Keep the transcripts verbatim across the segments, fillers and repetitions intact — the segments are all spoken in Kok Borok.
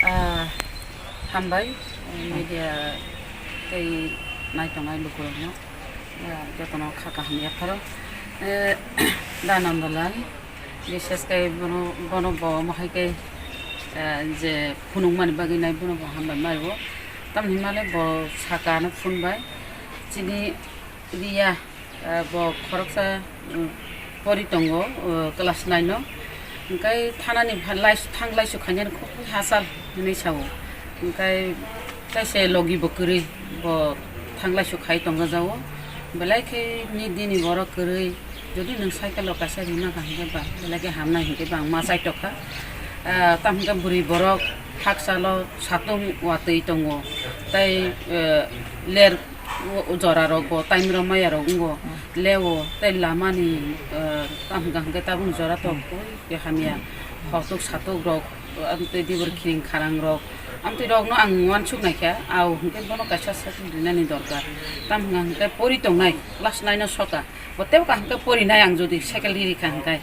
Ah, hambai, eh, media tei naitongnai lukurokno, ah, jotono kha kaham yapharo. Eh, Danandalal, bishes khe bono, bono bo omo hai khe, eh, je phunukmani bagwi nai bono bo hambai mario. Tamni hwnmale bo saka ano phunbai, chini Riya, ah, bo khoroksa, um, pori tongo, uh, class nine o. Hwnkhe thanani pha-, lais-, thang laisu khainani kok hachal hinwi sao. Hwnkhe kaisa logi bo kwrwi bo thang laisu khai tongo jao. Belai khe ni dini borok kwrwi, jodi nwng cycle o kaisa rina kha hwnkhe ba, belai khe hamnai hwnkhe ba ang ma chaitokha. Ah, tamo hwnkhe bwrwi borok hakchalo satung watwi tongo. Tei, eh, ler O, o jora rok bo time rok maya rok wngo, lewo tei lama ni, eh, tamo hwnkha hwnkhe tabuk jora tok koi hamya, hotok satok rok, amtwi dibor khiring kharang rok, amtwi rok no ang uansuk naikha, ao hwnkhe bono kaisa satung rinani dorkar. Tamo hwnkha hwnkhe pori tongnai class nine o soka, bo teibo kaham khe porinai ang jodi cycle riri kha hwnkhe,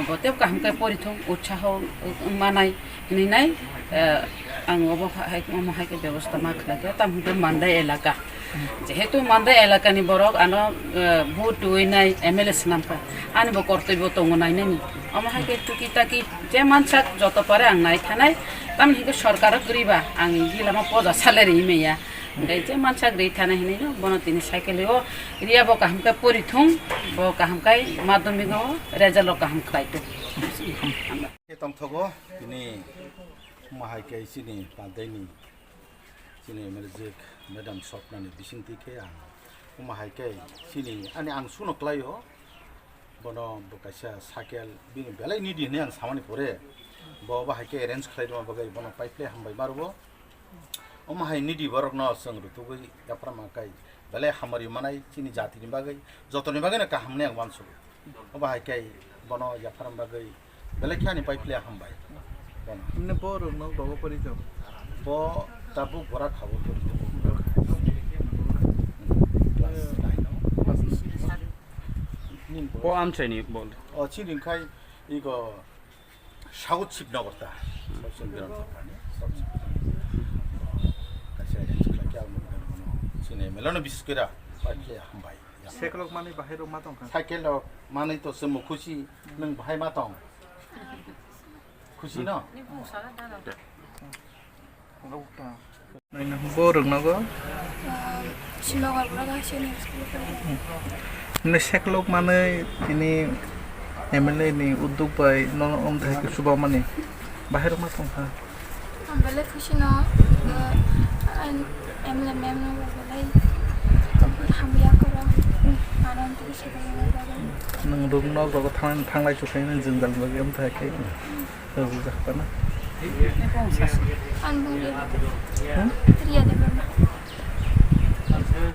bo teibo kaham khe porithung utsaho, eh, manai. Hinwi nai, eh, ang obo hai, omo hai khe bebosta ma khlai kha, tamo hwnkhe Mandai elaka. Jehetu Mandai elakani borok ano, eh, vote twiwi nai M L A swnam kha. Ani bo kortoi bo tongo nainani. Omo hai khe tuki taki je mansak joto pore ang nai thanai. Tamo hwnkhe sorkaro kwrwi ba ang gilama poja salary maya. Hwnkhe je mansak ri thanai hinwi no bono tini cycle o riya bo kaham khe pori thung, bo kaham khe madhyamik o result o kaham khlai thung. Khe tongthogo tini omo hai khe chini Pandaini chini M L A jik madam Sopnani bisingtwi khe ang omo hai khe chini ani ang suno klaio, bono bo kaisa cycle bini belai nidi hinwi ang samani pore bo obo hai khe arrange khlai rwma bagwi bono paiphle hambai ma rwo. Omo hai nidi borokno chwng rutugwi yapharma kai belai hamari manai chini jatini bagwi, jotoni bagwino kaham hinwi ang uansugo. Obo hai khe bono yapharma bagwi belai khe ani paiphle hambai bono. Himne bo rwngno rogo pori tongo? Bo tabuk bora khabo pori tongo. Class nine o. Class nine. Bo amchaini bol. O chini khai igo South Shibnagar ta. South Shibnagar ta ni, South Shibnagar. Kaisa arrange khlai khe ang nugwi mano. Chini M L A no bises khe ra, pai khe hambai. Cycle rok manwi bahai rok ma tong kha? Cycle rok manwi to chwng khusi, nwng bahai ma tong? Khusi no? Bo rwngnogo? Srinagar borok hai senior school o phai. Hwnwi seklok manwi tini M L A ni udduk bai nono omthaikhe chubamani bahai rwma tongkha. Ang belai khusi no, uh, M L A ma'am no belai hamya koro. Ano tini sebang bagwi. Nwng rwngnog rogo thang, thanglai chukhai nwng jwngjal bagwi omthaikhe. Ang bung Riya Debbarma. Hmm? Riya Debbarma.